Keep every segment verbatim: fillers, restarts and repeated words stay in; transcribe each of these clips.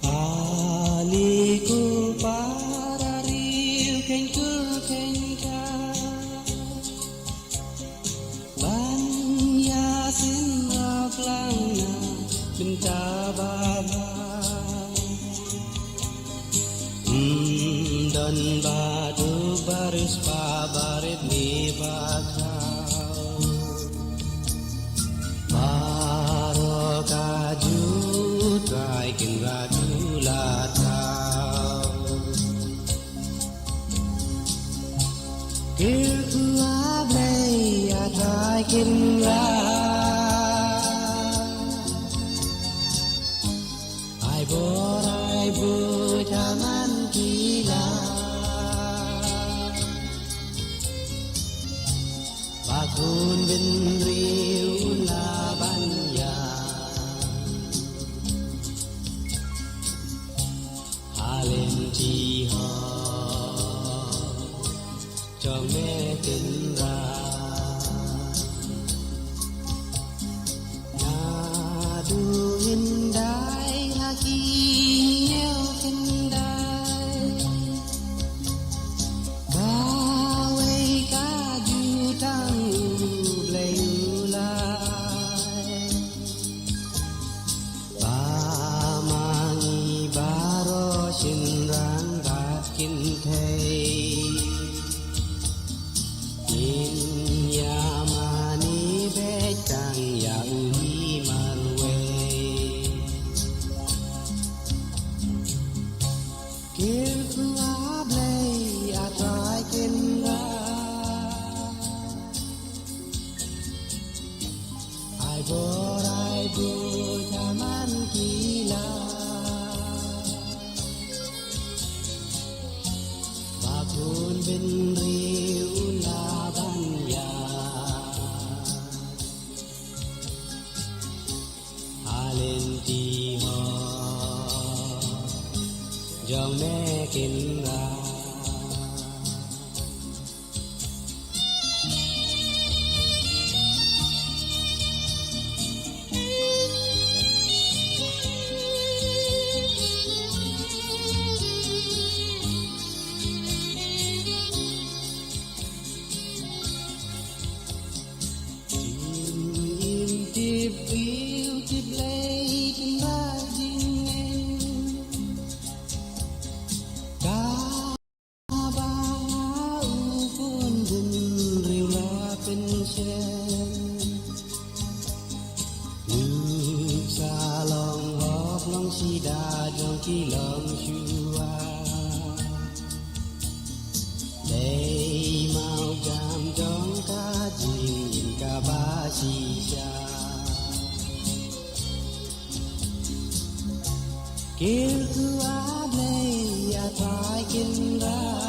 Ali ku para riu keng ku keng ka. Ban ïa sin rap lang na mynta ba ba. Mm, don ba duk baris ba barit ni ba khaw. Baroh ka ju trai kin ba ju la thaw. Kyrkhu a Blei a trai kin la. Ai bor ai buit a man ki la. Ba khun bynriew un la ban ïa. Ha lynti ho jong me Tynrah. Naduh hyndai ha ki hynñiew khyndai. Kawei ka jutang U Blei u la ai. Ai bor ai bor thaman ki la, ba khun bynriew u la ban ïa. Ha lynti hok jong me Kynrad. Im tip briew tip Blei, Kynrad jingim. Kaba u khun bynriew la pynshem. Nuksa long hok long sida jong ki longshuwa. Dei mawjam jong ka jingim kaba shisha. Kyrkhu ha Blei ïa trai Kynrad.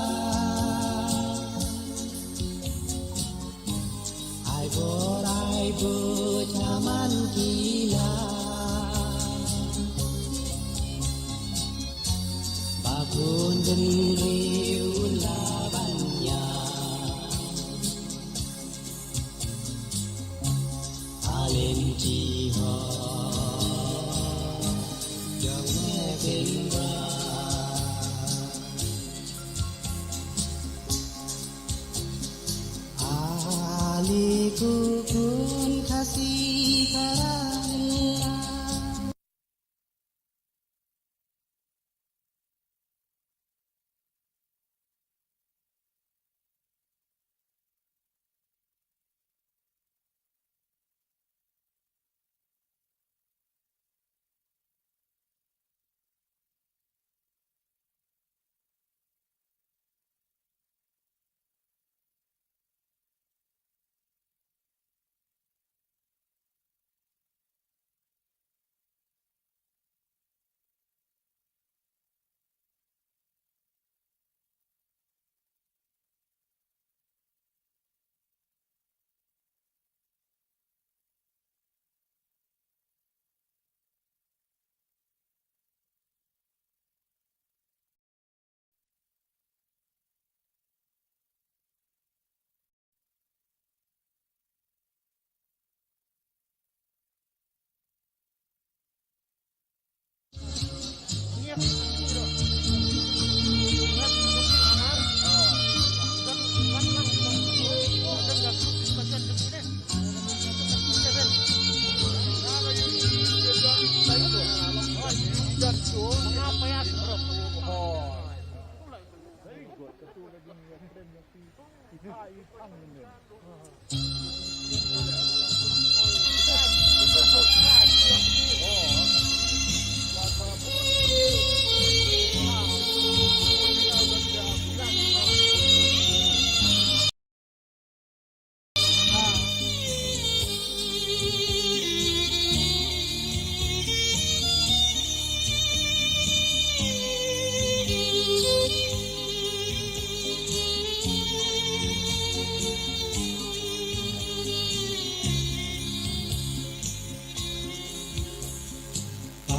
Ai bor ai bor thaman ki la, ba khun bynriew u la ban ïa. Ha lynti hok jong me Kynrad. Ale ko khun Khasi para.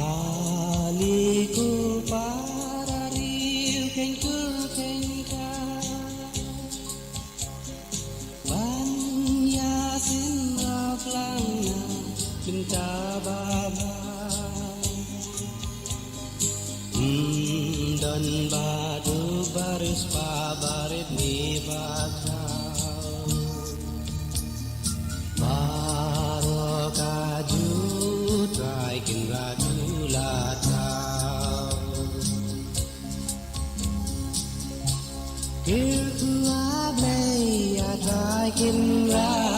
Ale ko para riew khein kur khein kha, ban ïa sien ra phlang na bynta ba bha. Ym don ba duk ba riewspah ba rit ne ba khaw. Baroh ka jong u Trai Kynrad u la thaw. Kyrkhu ha Blei ïa Trai Kynrad.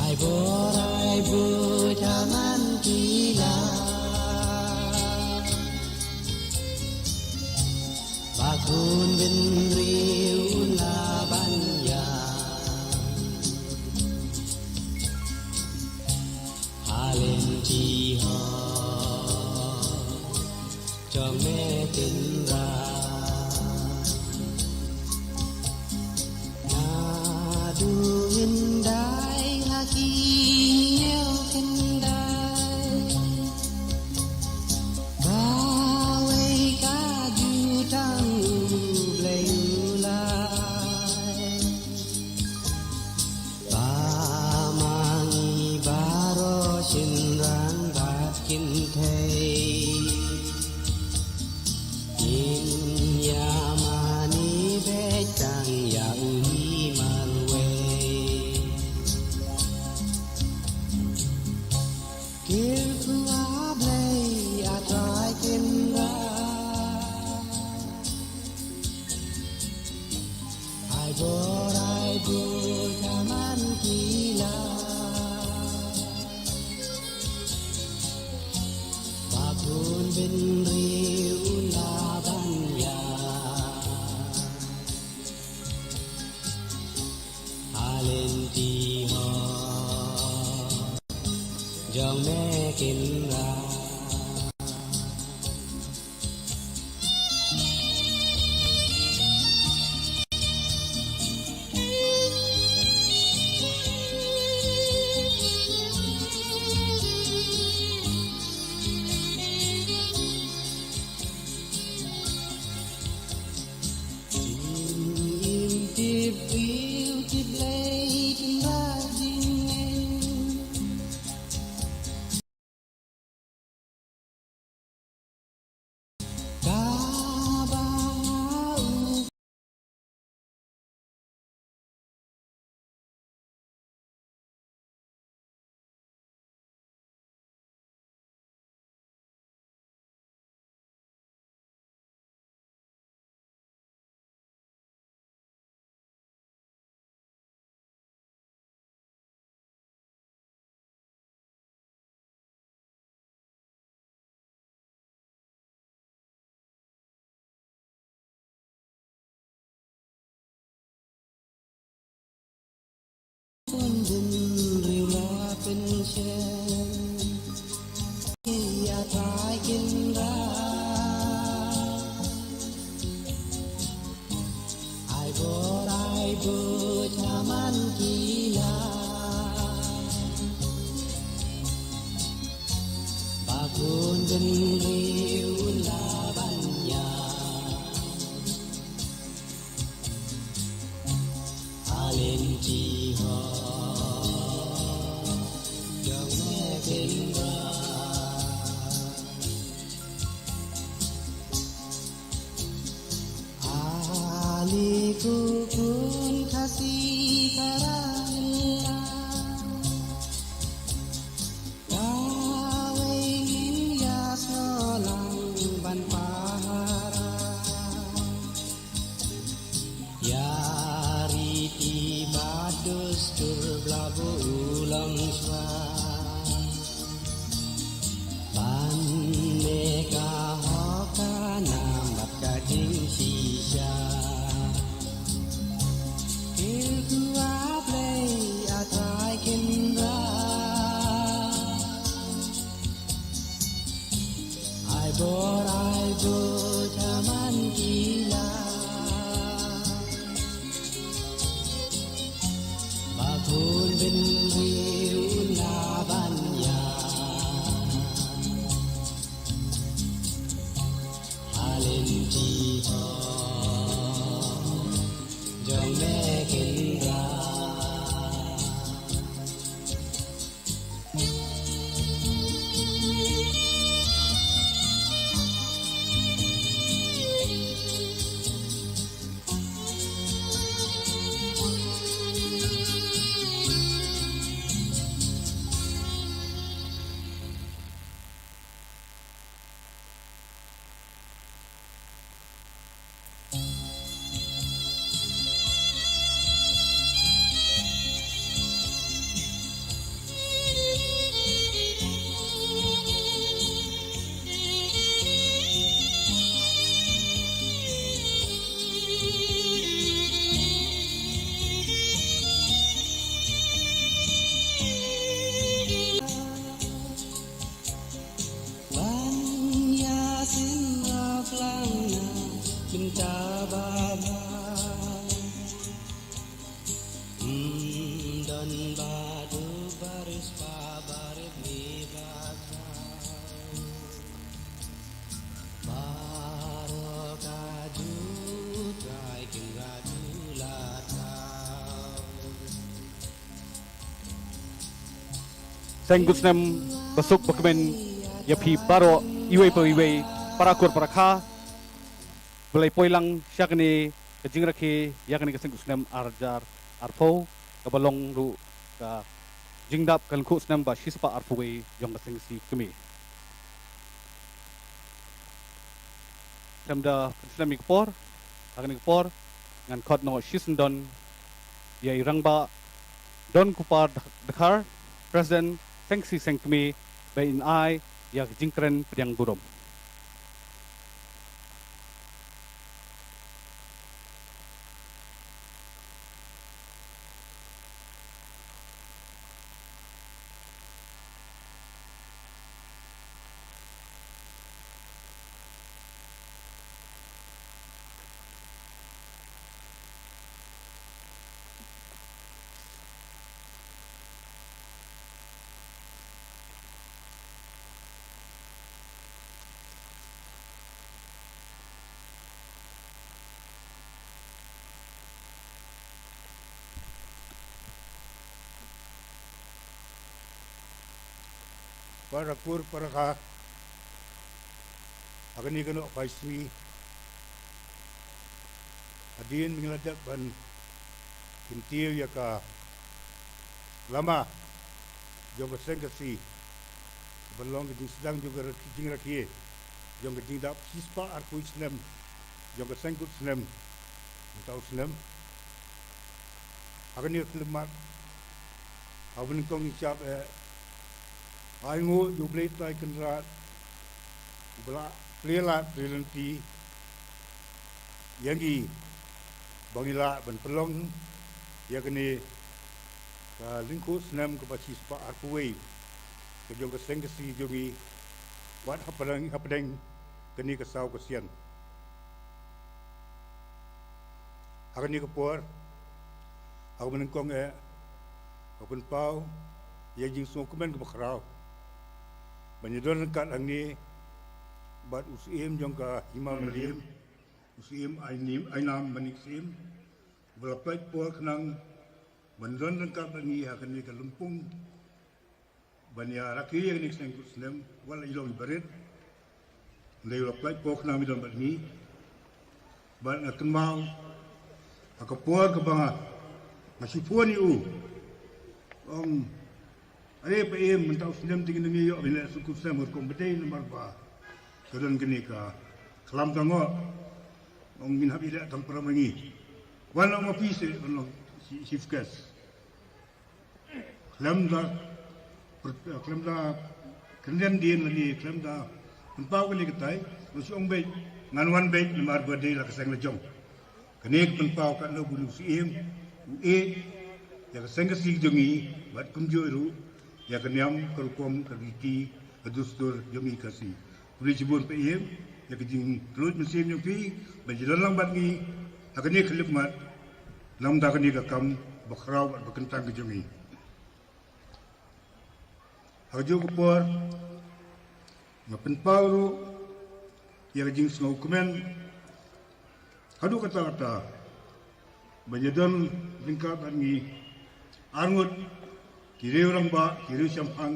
Ai bor ai bor thaman ki la, ba khun bynriew u la ban ïa. Lynti ho jong me Tynrah. Naduh hyndai ha ki hynñiew khyndai, ba wei ka ju tang U Blei u lai. Ba ma ngi baroh shynrang bad kynthei kin ïa mane beit tang ïa u hi marwei. Kyrkhu ha Blei, A Trai Tynrah. Ai bor ai bor tang man ki la, ba khun bynriew un lah ban ïaid ha lynti ho jong me Tynrah. Im tip briew tip Blei, tip Blei jingim. Kaba u Bynriew la pynshem ïa Trai Tynrah. Ai bor ai bor tang man ki la, ba khun bynriew un lah ban ïaid ha lynti ho jong me Tynrah. Ale ko khun Khasi Khara Hynñiewlyngkha, kawei ngin ïasnoh lang ban pahara ïa riti bad dustur ba la buh u longshuwa. Ban mih ka hok ka nam bad ka jingshisha. Kyrkhu ha Blei, A Trai Tynrah. Ai bor ai bor tang man ki la, ba khun bynriew un lah Seng kut snem basuk bakmen ïa phi baroh iwei pa iwei, para kur para kha, ba la poi lang sha kane ka jingrakhe ïa kane ka seng kut snem ar hajar arphew, kaba long ruh ka jingdap ka lyngkhuh snem ba shispah arphew wei jong ka Seng Khasi Kmie. Khlem da pynslem ïa ka por, ha kane ka por ngan khot noh shisyndon ïa i Rangbah Donkupar Dkhar, President Seng Khasi Seng Kmie, ba in ai ïa ka jingkren pdiang burom. Para kur para kha, ha kane ka nohphai sngi, hadien ba ngi la dep ban kyntiew ïa ka lama jong ka Seng Khasi, ban long ka jingsdang jong ka rak-, jingrakhe jong ka jingdap shispah arphew snem jong ka seng kut snem, mynta u snem. Ha kane ka khyllipmat, ha kaba nyngkong ngi shap eh, ai nguh ïa U Blei Trai Kynrad, uba la plie lad plie lynti ïa ngi ba ngi lah ban pynlong ïa kane ka lyngkhuh snem kaba shispah arphew wei ka jong ka Seng Khasi jong ngi, wat hapdeng, hapdeng kane ka saw ka sian. Ha kane ka por, ha kaba nyngkong eh, nga pynpaw ïa ka jingsngewkmen kaba khraw ban ïadon ryngkat hangne bad u Syiem jong ka Hima Mylliem, u Syiem Ainim, Ainam Manik Syiem, uba la pynpaw khnang ban don ryngkat bad ngi ha kane ka lympung ban ïa rakhe ïa kane ka seng kut snem, wat la i long i barit. Hynrei u la pynpaw khnang ban don bad ngi. Bad nga kynmaw ha ka por kaba nga, nga shu phone ïa u, ong, "Are pa Im, mynta u snem te ngin ym ïoh ban leh seng kut snem, ka rukom ba dei namar ba ka don kane ka khlam ka ngoh." Ong, "Ngin hap ïaleh tang para ma ngi." Wan long ma phi seh, wan long chief guest. Khlem da, khlem da kyndem dien lane khlem da pynpaw kane ka tai, nga shu ong beit, ngan wan beit namar ba dei la ka seng la jong. Kane ka pynpaw katno ba u Syiem u ïeit ïa ka Seng Khasi jong ngi, bad kumjuh ruh ïa ka niam, ka rukom, ka riti, ka dustur jong ngi Khasi. Khublei shibun pa Im ïa ka jingthmu mynsiem jong phi ban ïadon lang bad ngi ha kane ka khyllipmat, namar kane ka kam ba khraw bad ba kyntang ka jong ngi. Ha kajuh ka por nga pynpaw ruh ïa ka jingsngewkmen haduh katta katta ban ïadon ryngkat bad ngi arngut ki riew rangbah, ki riew shemphang,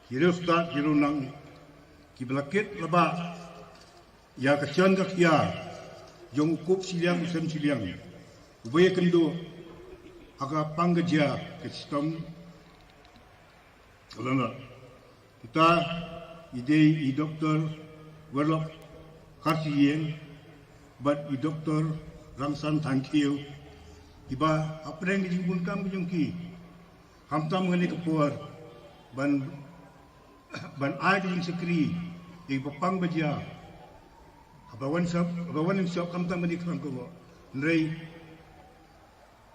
ki riew stad, ki riew nang, kiba la kit la bah ïa ka shon ka khia jong u kup shiliang u sem shiliang, uba ïakynduh ha ka pang ka jia ka shitom. Lano kita i dei i Doktor Werlok Kharsiïing bad i Doktor Rangsan Thangkhiew, kiba hapdeng ka jingbun kam ka jong ki, khamtam ha kane ka por ban, ban ai ka jingshakri ïa kiba pang ba jia. Haba wan shop, haba wan shop khamtam ban ïa khlem ka ngoh. Hynrei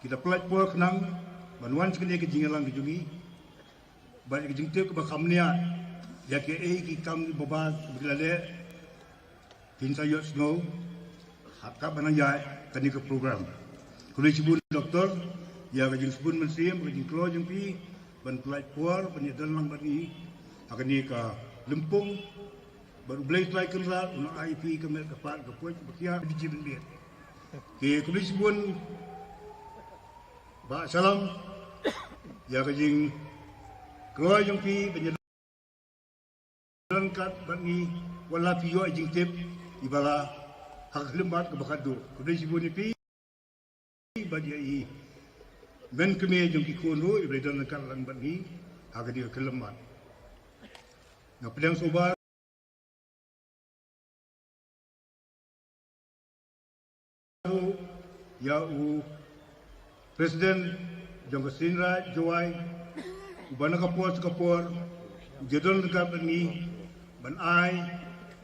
ki da pynlait por khnang ban wan sha kane ka jingïalang ka jong ngi. Bad ka jingtip kaba kham nia ïa kaei ki kam kiba bha ba ki la leh, kin sa ïohsngew ha kaba nang ïaid kane ka program. Khublei shibun Doktor. ïa ka jingsbun mynsiem, ka jingkloi jong phi ban pynlait por ban ïadon lang bad ngi ha kane ka lympung. Bad U Blei Trai Kynrad un ai ïa phi ka met ka pat ka poi ba khia di jin bit. Ki khublei shibun Bah Shalam ïa ka jingkloi jong phi ban ïadon ryngkat bad ngi, wat la phi ïoh jingtip i ba la ha ka khyllipmat kaba khatduh. Khublei shibun ïa phi bad ïa i men kmie jong ki khun ruh i ba la don ryngkat lang bad ngi ha kane ka khyllipmat. Nga pdiang sngewbha ruh ïa u President jong ka Seiñ Raij Jowai, uba na ka por sha ka por u ju don ryngkat bad ngi ban ai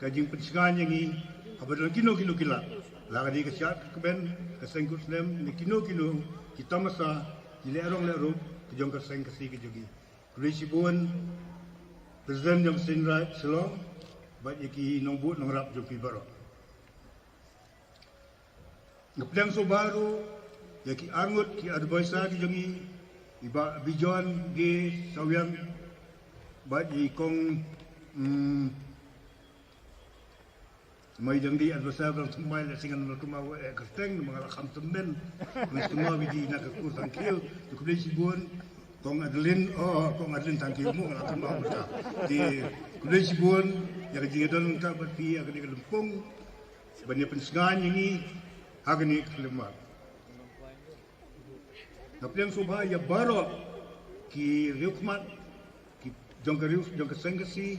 ka jingpynshngaiñ ïa ngi haba don kino kino ki lad, la ka dei ka shad ka kmen, ka seng kut snem ne kino kino ki tamasa, ki lehrong lehrup ka jong ka seng Khasi ka jong ngi. Khublei shibun President jong ka Seiñ Raij Shillong bad ïa ki nongbud nongrap jong phi baroh. Nga pdiang sngewbha ruh ïa ki arngut ki advisor ki jong ngi, i Bah Bijon G Sawiang bad i Kong, mm, Mai dang di advisor ba la thymmai la singan la thymmai wa, eh, kyrteng ba nga la kham tymmen. Nga thymmai wi di na ka kur Thangkhiew. Te khublei shibun Kong Adeline, oh, Kong Adeline Thangkhiew mo nga la thymmai wa ta. Te khublei shibun ïa ka jingïadon ka bad phi ïa kane ka lympung ban ïa pynshngaiñ ïa ngi ha kane ka khyllipmat. Nga pdiang sngewbha ïa baroh ki riewkhmat ki jong ka riew jong ka seng Khasi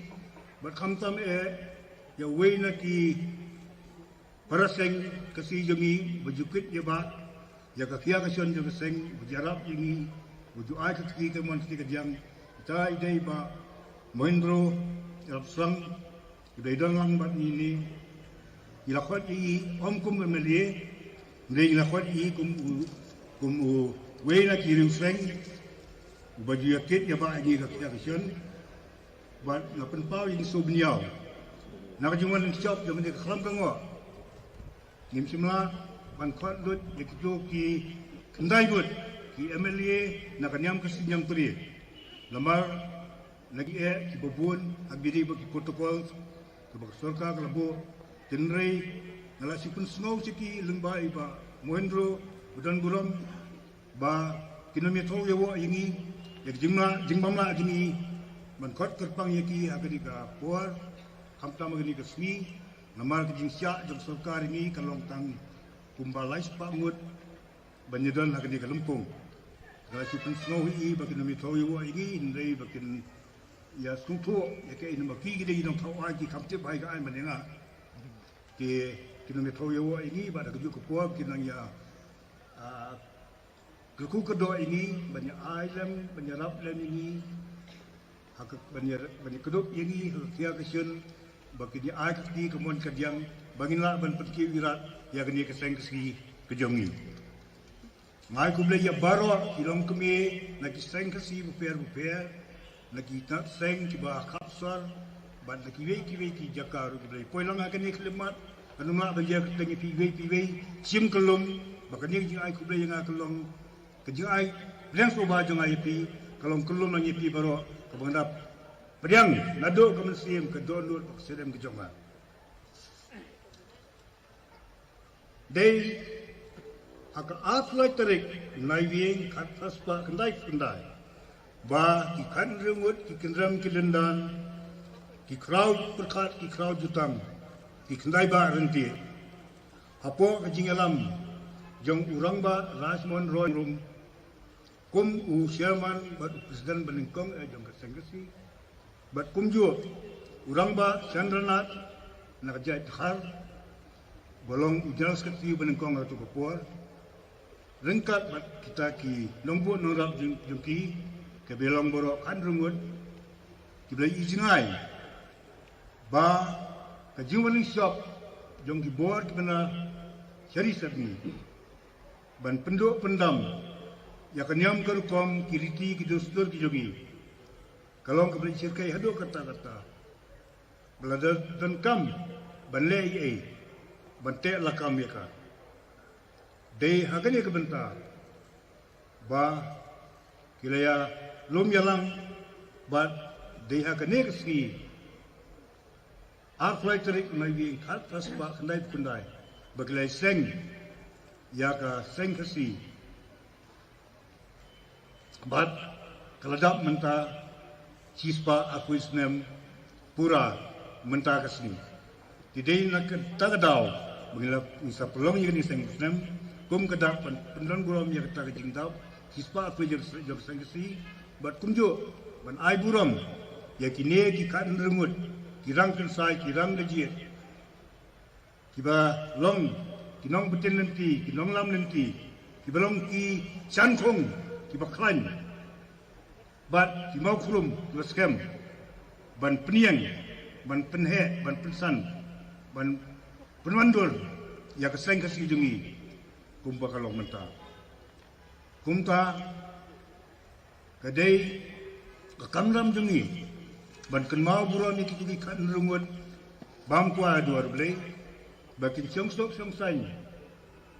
bad khamtam eh ïa uwei na ki para seng Khasi jong ngi ba ju kit ïa ba ïa ka khia ka shon jong ka seng, ba ju ïarap ïa ngi, ba ju ai ka kti ka mon kti ka diang. Ita i dei Bah Mohendro Rapsang. Ki ba i don lang bad ngi ni. Ngi la khot ïa i ym kum M L A. Ngi la khot ïa i kum u, kum uwei na ki riewseng uba ju ïa kit ïa ba ïa ngi ka khia ka shon. Bad nga pynpaw ïa ngi sngewbha ïa u na ka jingwan shop jong ngi ka khlam ka ngoh. Ngim shym lah ban khot lut ïa kito ki khyndai ngut ki M L A na ka niam Khasi Niamtre. Namar na ki eh kiba bun ha ki dei ba ki protocol kaba ka sorkar ka la buh. Hynrei nga la shu pynsngew sha ki lyngba i Bah Mohendro ba don burom ba kin ym ïathuh ïa u ïa ngi ïa ka jingmla jingbamla jong ngi ban khot kyrpang ïa ki ha kane ka por khamtam ha kane ka sngi. Namar ka jingshah jong sorkar ïa ngi ka long tang kumba lai spah ngut ban ïadon ha kane ka lympung. Nga la shu pynsngew hi ba kin ym ïathuh ïa u ïa ngi hynrei ba kin ïa sngewthuh ïa kaei namar ki ki dei ki nongthaw aiñ, ki kham tip ba ai ka aiñ ban ïa nga. Te kin ym ïathuh ïa u ïa ngi bad ha kajuh ka por kin nang ïa, ah, kyrkhu kyrdoh ïa ngi ban ïa ai lem ban ïarap lem ïa ngi. Ha ka ban ïa, ban ïa kdup ïa ngi ha ka khia ka shon ba kin ïa ai ka kti ka mon ka diang ba ngin lah ban pynkiew ïarap ïa kane ka seng Khasi ka jong ngi. Nga ai khublei ïa baroh ki longkmie na ki seng Khasi bapher bapher, na ki seng kiba khapsor bad na kiwei kiwei ki jaka ruh ki ba la poi lang ha kane ka khyllipmat. Kan ym lah ban jia kyrteng ïa phi iwei pa iwei. Shim kyllum ba kane ka jingai khublei ïa nga ka long ka jingai pdiang sngewbha jong nga ïa phi ka long kyllum lang ïa phi baroh kaba ngan da pdiang naduh ka mynsiem ka dohnud bad ka syriem ka jong nga. Dei ha ka arphew lai tarik u Naiwieng khatphra spah khyndaiphew khyndai ba ki khathynriew ngut ki kynrem ki lyndan, ki khraw pyrkhat ki khraw jutang, ki khyndai bah ryntih hapoh ka jingïalam jong u Rangbah Rajmohan Roy Rum kum u chairman bad u president banyngkong eh jong ka seng Khasi, bad kumjuh u Rangbah Chandranath na ka jaid Dkhar ba long u general secretary banyngkong ha kato ka por, ryngkat bad kita ki nongbud nongrap jong, jong ki, kiba long baroh khathynriew ngut, kiba la ïohi jngai ba ka jingwan shop jong ki bor kiba na shari sepngi ban pynduh pyndam ïa ka niam ka rukom, ki riti ki dustur ki jong ngi ka long kaba la shyrkhei haduh katta katta. Ba la don, donkam ban leh ei ei ban teh lakam ïa ka. Dei ha kane ka bynta ba ki la ïa lum ïa lang bad dei ha kane ka sngi arphew lai tarik Naiwieng khatphra spah khyndai phew khyndai ba ki la ïa seng ïa ka seng Khasi. Bad ka la dap mynta shispah arphew snem pura mynta ka sngi. Te dei na kata ka daw ba ngi la ngi sa pynlong ïa kane ka seng snem kum ka dak ban pynlong burom ïa kata ka jingdap shispah arphew jong seng Khasi. Bad kumjuh ban ai burom ïa kine ki khatnryngut, ki rang kynsai, ki rang da jied, kiba long ki nongpynlong lynti, ki nonglam lynti, kiba long ki shankhong kiba khlaiñ bad ki mawkhrum kiba skhem ban pynïeng, ban pynheh, ban pynsan, ban pynwandur ïa ka seng Khasi jong ngi kumba ka long mynta. Kumta ka dei ka kamram jong ngi ban kynmaw burom ïa kito ki khatnryngut bam kwai ha duwar U Blei ba kin shong suk shong saiñ,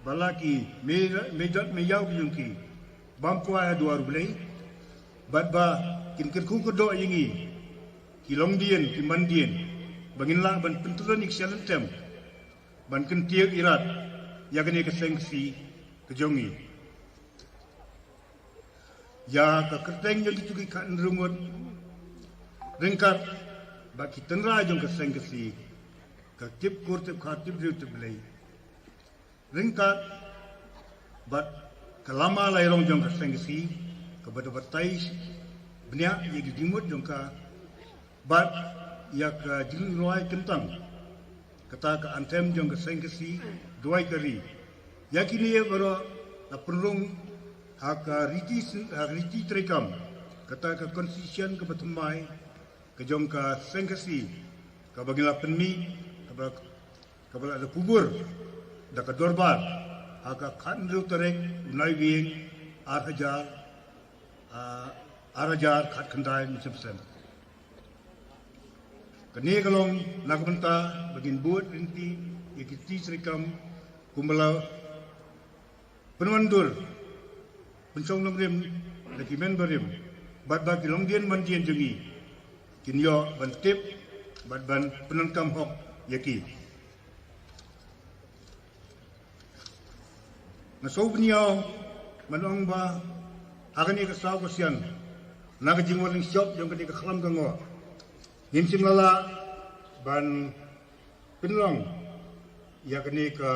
ba la ki mei jot mei ïaw ki jong ki bam kwai ha duwar U Blei, bad ba kin kyrkhu kyrdoh ïa ngi ki longdien ki mandien ba ngin lah ban pyntreikam ïa ki shalynter ban kyntiew irat ïa kane ka seng Khasi ka jong ngi. Ïa ka kyrteng jong kito ki khatnryngut ryngkat bad ki tynrai jong ka seng Khasi, ka tip kur tip kha tip briew tip Blei, ryngkat bad ka lama lairong jong ka seng Khasi kaba da batai bniah ïa ki jingmut jong ka bad ïa ka jingrwai kyntang, kata ka anthem jong ka seng Khasi, Duwai ka Ri. Ïa kine baroh la pynrung ha ka riti, ha ka riti treikam, kata ka constitution kaba thymmai ka jong ka seng Khasi kaba ngi la pynmih, kaba kaba la da kubur da ka dorbar ha ka khathynriew tarik u Naiwieng ar hajar, ah, ar hajar khatkhyndai mynshem sem. Kane ka long na ka bynta ba ngin bud lynti ïa ki riti treikam kumba la pynwandur, pynshong nongrim da ki hynmen barim bad ba ki longdien mandien jong ngi kin ïoh ban tip bad ban pyndonkam hok ïa ki. Nga sngewbha ban ong ba ha kane ka saw ka sian na ka jingwan lyngshop jong kane ka khlam ka ngoh ngim shym la lah ban pynlong ïa kane ka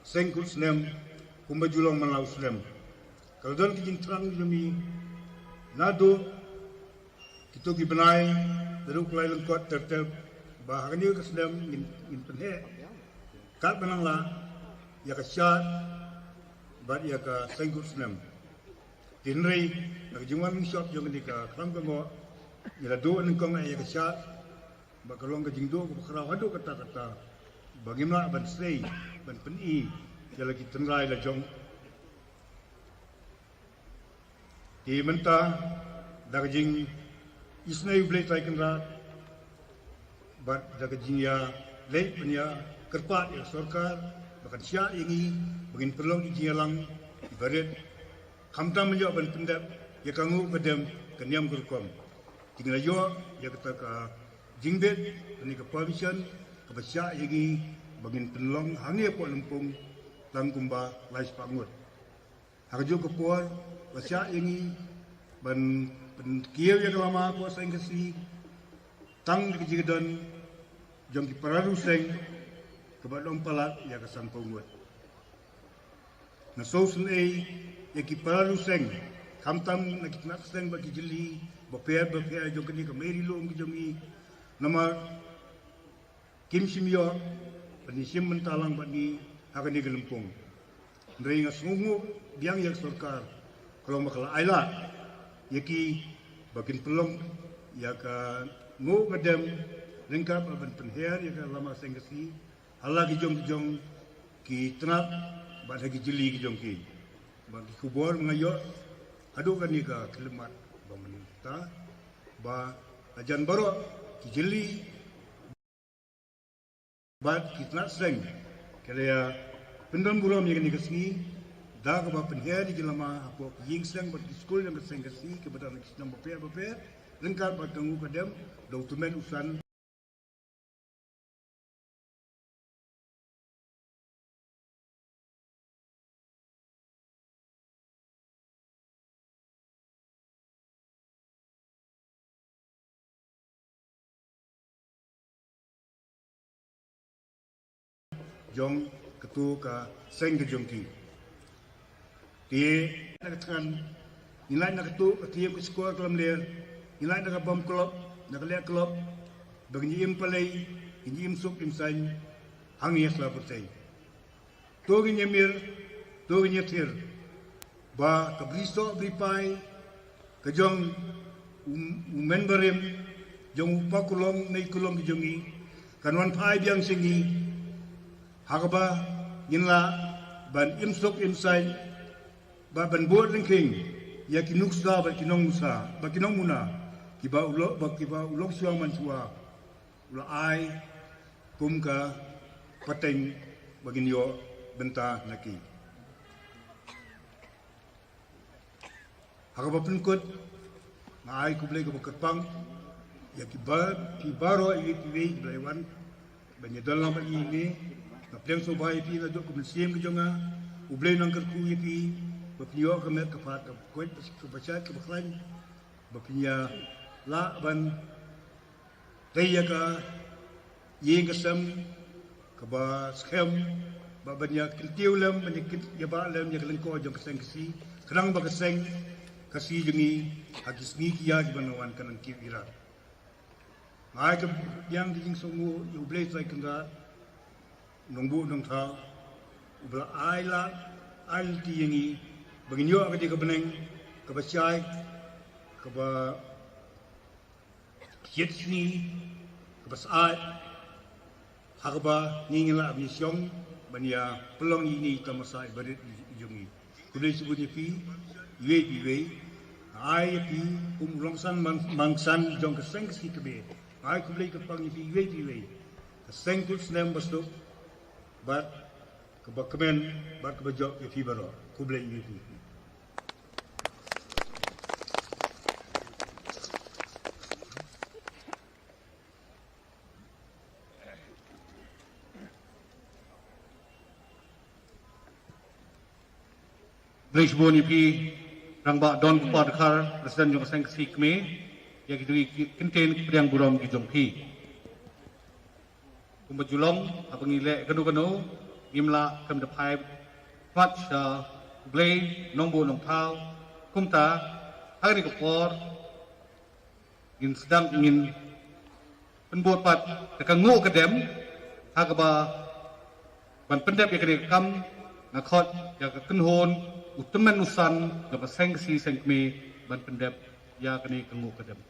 seng kut snem kumba ju long man la u snem. Ka la don ka jingthrang jong ngi naduh kito ki bnai, naduh ka lai lyngkot ter ter ba ha kane ka snem ngin, ngin pynheh katba nang lah ïa ka shad bad ïa ka seng kut snem. Hynrei na ka jingwan lyngshop jong kane ka khlam ka ngoh ngi la duh nyngkong ïa ka shad, ba ka long ka jingduh kaba khraw haduh katta katta ba ngim lah ban sei ban pyni ïa la ki tynrai la jong. Te mynta da ka jingisynei U Blei Trai Kynrad bad da ka jingïaleit ban ïa kyrpad ïa ka sorkar ba kan shah ïa ngi ba ngin pynlong ki jingïalang kiba rit, khamtam ban ïoh ban pyndep ïa ka nguh ka dem ka niam ka rukom. Te ngi la ïoh ïa kata ka jingbit, kane ka permission kaba shah ïa ngi ba ngin pynlong hangne hapoh Lympung tang kumba lai spah ngut. Ha kajuh ka por la shah ïa ngi ban pynkiew ïa ka lama hapoh seng Khasi tang da ka jingdon jong ki para riew seng kaba long palat ïa ka sanphew ngut. Nga sngewsynei ïa ki para riew seng khamtam na ki tnat seng bad ki jylli bapher bapher jong kane ka mei ri lum ka jong ngi, namar kim shym ïoh ban ïashim bynta lang bad ngi ha kane ka Lympung. Hynrei nga sngewnguh biang ïa ka sorkar ka long ba ka la ailad ïa ki ba kin pynlong ïa ka nguh ka dem ryngkat bad ban pynher ïa ka lama seng Khasi ha la ki jong ki jong ki tnat bad ha ki jylli ki jong ki. Bad ki khubor nga ïoh haduh kane ka khyllipmat ba mynta ba hajan baroh ki jylli bad ki tnat seng ki la ïa pyndon burom ïa kane ka sngi Da kaba pynher ïa ki lama hapoh ki ïing seng bad ki skul jong ka seng Khasi kiba don ha ki shnong bapher bapher ryngkat bad ka nguh ka dem da u tymmen u san. Jong katto ka seng ka jong ki. Te na ka thngan, ngi lait na katto ka tiep ka shkor ka lamler, ngi lait na ka bam klop, na ka leh klop, ba kin ïa im palei, kin ïa im suk im saiñ, hangne ha sla pyrthei. To ngin ïa mir, to ngin ïa thir ba ka bri soh bri pai ka jong u, u men barim, jong u pa kulong mei kulong ki jong ngi, kan wan phai biang sha ngi, ha kaba ngin lah ban im suk im saiñ, ba ban bud lyngkhing ïa ki nuksa bad ki nongmuna, bad ki nongmuna, kiba u lo, ba kiba u longshuwa manshuwa u la ai kum ka pateng ba ngin ïoh bynta na ki. Ha kaba pynkut, nga ai khublei kaba kyrpang ïa ki ba, ki baroh ïa ki wei ki ba la wan ban ïa don lang bad ngi hangne. Nga pdiang sngewbha ïa phi naduh ka mynsiem ka jong nga. U Blei un nang kyrkhu ïa phi ba phin ïoh ka met ka phad kaba koit, kaba shait, kaba khlaiñ, ba phin ïa lah ban tei ïa ka ïing ka sem kaba skhem, ba ban ïa kyntiew lem, ban ïa kynt-, ïa bah lem ïa ka lyngkor jong ka seng Khasi, khnang ba ka seng Khasi jong ngi ha ki sngi ki ïa kiban wan kan nang kiew ïrap. Nga ai ka biang ka jingsngewnguh ïa U Blei Trai Kynrad, Nongbuh Nongthaw, uba la ai lad ai lynti ïa ngi ba ngin ïoh kane ka bneng kaba shai, kaba shit sngi, kaba syaid, ha kaba ngi ngin lah ban ïa shong ban ïa pynlong ïa ine i tamasa iba rit i jong ngi. Khublei shibun ïa phi iwei pa iwei. Ai ïa phi kum u longsan man-, mangsan jong ka seng Khasi kaba. Ai khublei kyrpang ïa phi iwei pa iwei. Ka seng kut snem ba suk bad kaba kmen bad kaba jop ïa phi baroh. Khublei ïa phi. Khublei shibun ïa phi Rangbah Don Kupar Dkhar, President jong ka Seng Khasi Kmie, ïa kito ki kyntien ki pdiang burom ki jong phi. Kumba ju long, haba ngi leh kano kano, ngim lah khlem da phai pat sha U Blei Nongbuh Nongthaw. Kumta ha kane ka por ngin sdang, ngin pynbud pat da ka nguh ka dem, ha kaba ban pyndep ïa kane ka kam, nga khot ïa ka kynhun u tymmen u san jong ka Seng Khasi Seng Kmie ban pyndep ïa kane ka nguh ka dem.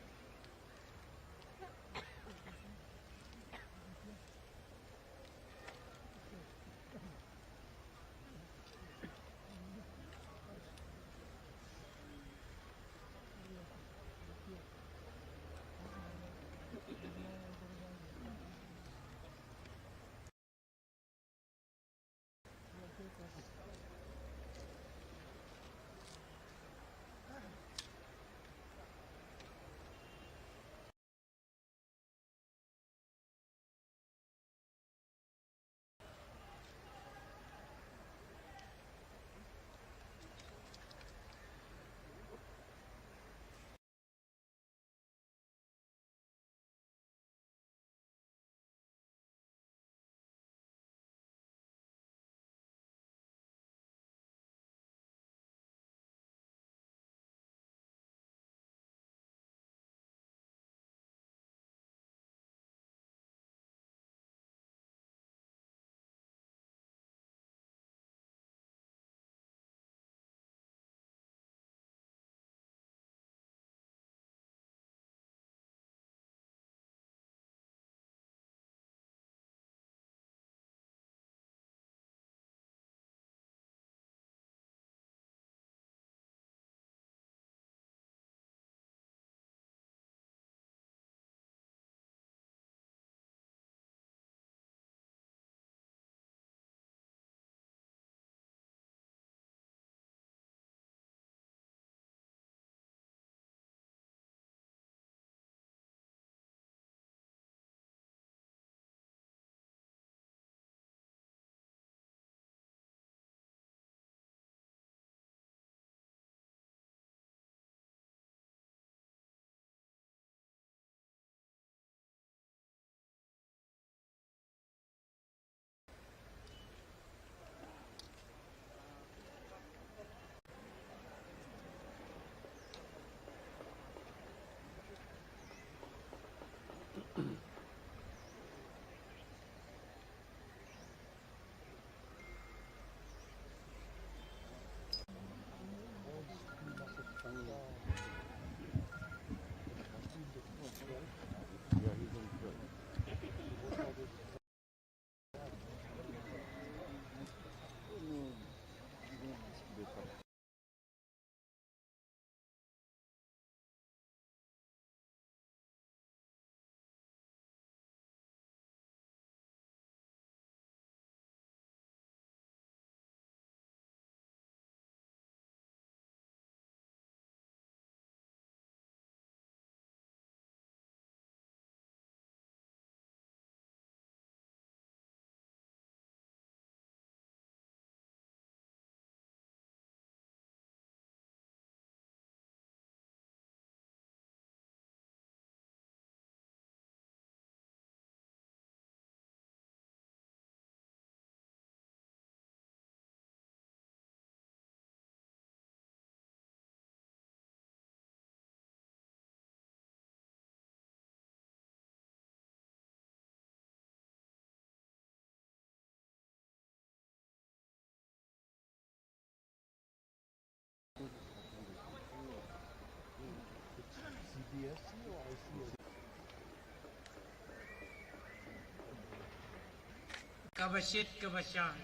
Kaba shit kaba shai,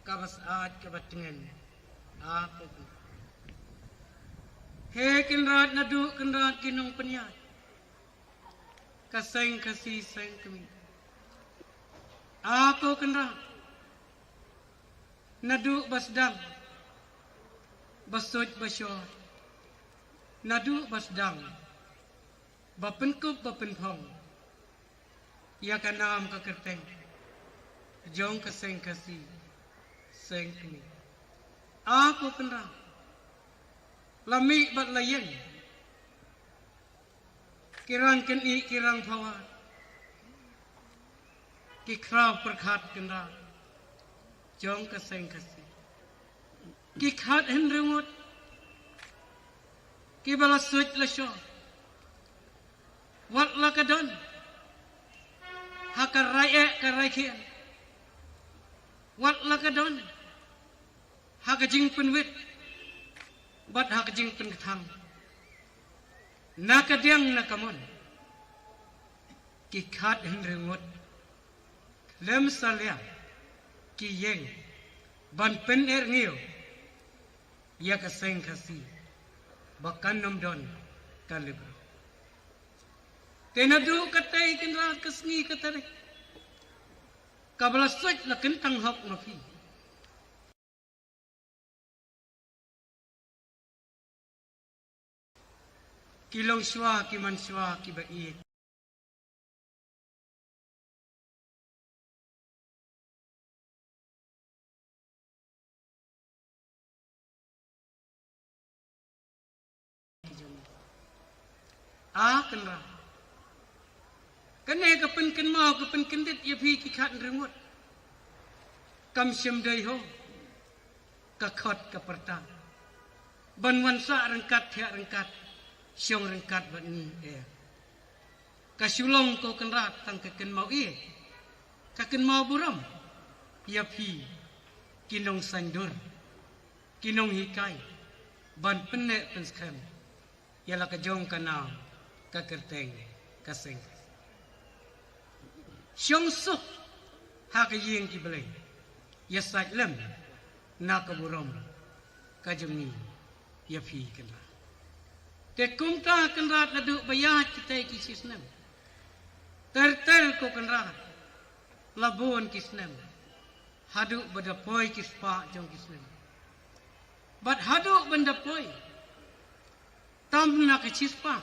kaba syaid kaba tngen. A ko Kynrad. He Kynrad naduh Kynrad ki nongpynïaid ka seng Khasi seng kmie. A ko Kynrad. Naduh ba sdang ba suit ba shor, naduh ba sdang ba pynkup ba pynphong ïa ka nam ka kyrteng jong ka seng Khasi seng kmie. A ko Kynrad, la mih bad la ïeng ki rang kynnoh ki rang phawa, ki khraw pyrkhat Kynrad jong ka seng Khasi. Ki khat hynriew ngut kiba la suit la shor, wat la ka don ha ka rai eh ka rai khian, wat la ka don ha ka jingpynwit bad ha ka jingpynkthang. Na ka diang na ka mon, ki khat hynriew ngut lem salia ki ïeng ban pynerngiu ïa ka seng Khasi ba kan ym don ka lip. Te naduh katei Kynrad ka sngi ka tarik kaba la suit la kyntang hok ma phi. Ki longshuwa ki manshuwa kiba ïeit. A Kynrad, kane ka pynkynmaw ka pynkyndit ïa phi ki khat hynriew ngut kam shym dei ho ka khot ka pyrta ban wan sah ryngkat thiah ryngkat, shong ryngkat bad ngi eh. Ka shu long ko Kynrad tang ka kynmaw ïeit, ka kynmaw burom ïa phi ki nongsaiñdur, ki nonghikai ban pynneh pynskhem ïa la ka jong ka nam ka kyrteng ka seng. Shong suk ha ka ïing ki blei, ïasaid lem na ka burom ka jong ngi ïa phi Kynrad. Te kumta Kynrad naduh ba ïaid kitei ki shisnem, ter ter ko Kynrad, la bun ki snem haduh ba da poi ki spah jong ki snem. Bad haduh ban da poi tam na ka shispah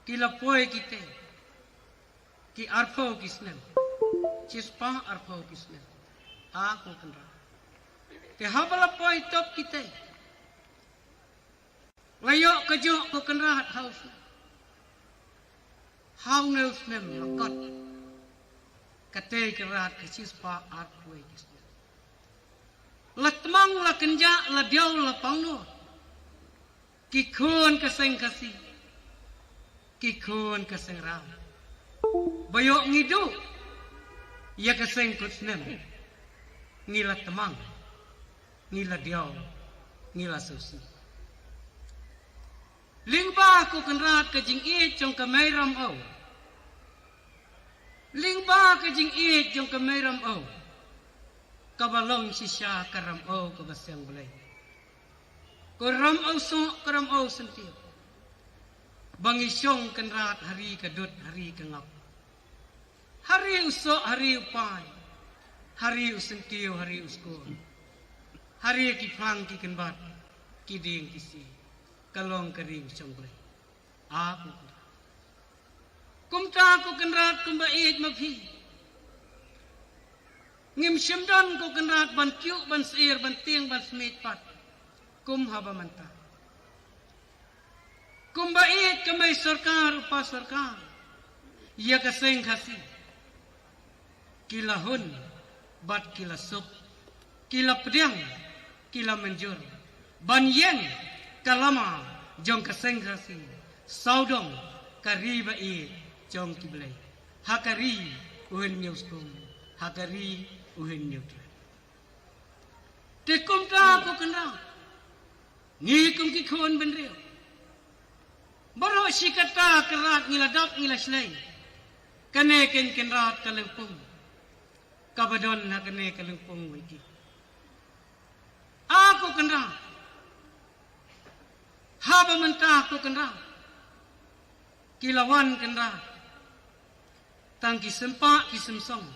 ki la poi kitei ki arphew ki snem, shispah arphew ki snem. A ko Kynrad, te haba la poi top kitei, la ïoh ka jok ko Kynrad ha u snem, ha une u snem la kot katei Kynrad ka shispah arphew ki snem. La tmang la kynjah la diaw la pangnud ki khun ka seng Khasi, ki khun ka seng Raw. Ba ïoh ngi duh ïa ka seng kut snem, ngi la tmang, ngi la diaw, ngi la sngewsih. Lyngba ko Kynrad ka jingïeit jong ka Mei Ramew, lyngba ka jingïeit jong ka Mei Ramew, kaba long shisha ka Ramew kaba seng Blei. Ko Ramew soh, ko Ramew syntiew, ba ngi shong Kynrad ha ri ka dud ha ri ka ngap, ha ri u soh ha ri u pai, ha ri u syntiew ha ri u skur, ha ri ki phang ki kynbat, ki dieng ki sih, ka long ka ri u shong Blei. A ko Kynrad. Kumta ko Kynrad kumba ïeit ma phi, ngim shym don ko Kynrad ban kyiuh ban syier ban tieng ban smiej pat kum haba mynta. Kumba ïeit ka mei sorkar u pa sorkar ïa ka seng Khasi, ki la hun bad ki la suk, ki la pdiang, ki la mynjur ban ïeng ka lama jong ka seng Khasi sawdong ka ri ba ïeit jong ki Blei, ha ka ri u Hynñiewskum, ha ka ri u Hynñiewtrep. Te kumta ko Kynrad, ngi kum ki khun bynriew, Baroh shi katta Kynrad ngi la dap ngi la shlei. Kane keiñ Kynrad ka lympung kaba don ha kane ka lympung wei ki. A ko Kynrad, haba mynta ko Kynrad, ki la wan Kynrad, tang ki sympa ki symsong,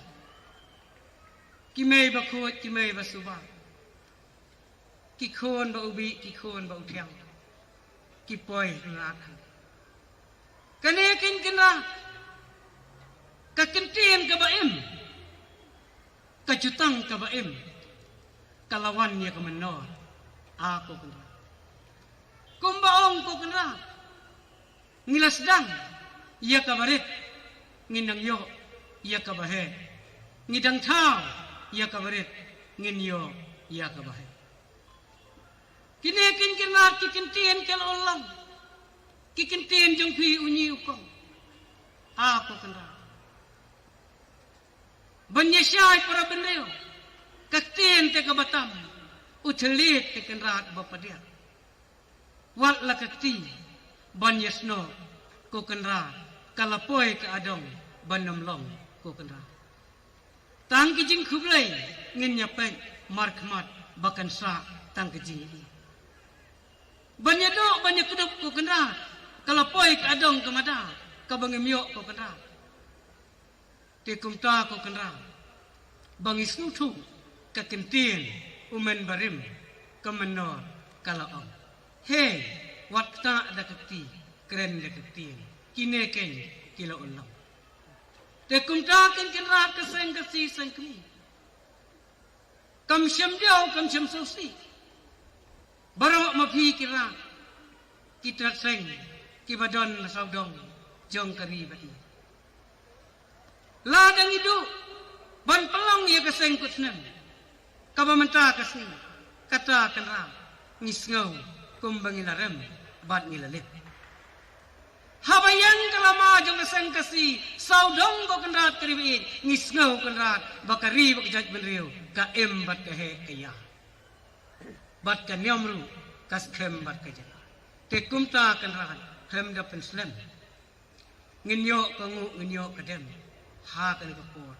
ki mei ba khuid ki mei ba suba, ki khun ba u bih ki khun ba u thiang, ki poi Kynrad. Kane keiñ Kynrad, ka kyntien kaba im, ka jutang kaba im, ka la wan ïa ka mynnor. A ko Kynrad, kumba ong ko Kynrad, ngi la sdang ïa kaba rit, ngin nang ïoh ïa kaba heh. Ngi dang thaw ïa kaba rit, ngin ïoh ïa kaba heh. Kine keiñ Kynrad ki kyntien ki la urlong, ki kyntien jong phi u ñi u kong. A ko Kynrad, ban ïa shai para bynriew, ka ktien te kaba tam, u thylliej te Kynrad ba padiat. Wat la ka kti ban ïa snoh ko Kynrad, ka la poi ka adong ban ym long ko Kynrad. Tang ki jingkhublei ngin ïa peit markhmat ba kan sah tang ki jingïeit. Ban ïa doh ban ïa kdup ko Kynrad, ka la poi ka adong ka mada kaba ngim ïoh ko Kynrad. Te kumta ko Kynrad, ba ngi sngewthuh ka kyntien u men barim, ka mynnor ka la ong, hei, wat ktah da ka kti, kren da ka ktien. Kine keiñ ki la urlong. Te kumta keiñ Kynrad ka seng ka si seng kmie, kam shem diaw kam shem sawsih. Baroh ma phi ki rah, ki trat seng, kiba don ha sawdong jong ka ri ba ïeit. Lada ngi duh ban pynlong ïa ka seng kut snem kaba mynta ka sngi, kata Kynrad, ngi sngew kumba ngi la rem bad ngi la lip. Haba ïeng ka lama jong ka seng ka si sawdong ko Kynrad ka ri ba ïeit, ngi sngew Kynrad ba ka ri bad ka jaitbynriew ka im bad ka heh ka ïa, bad ka niam ruh ka skhem bad ka jaka. Te kumta Kynrad, hem da pynslem, ngin ïoh ka nguh ngin ïoh ka dem ha kane ka por.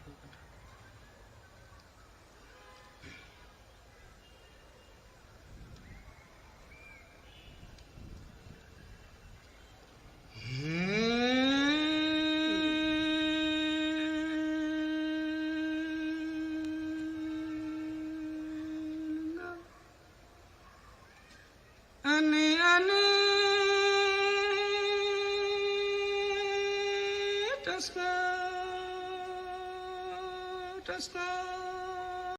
Ani, ani, taska, taska.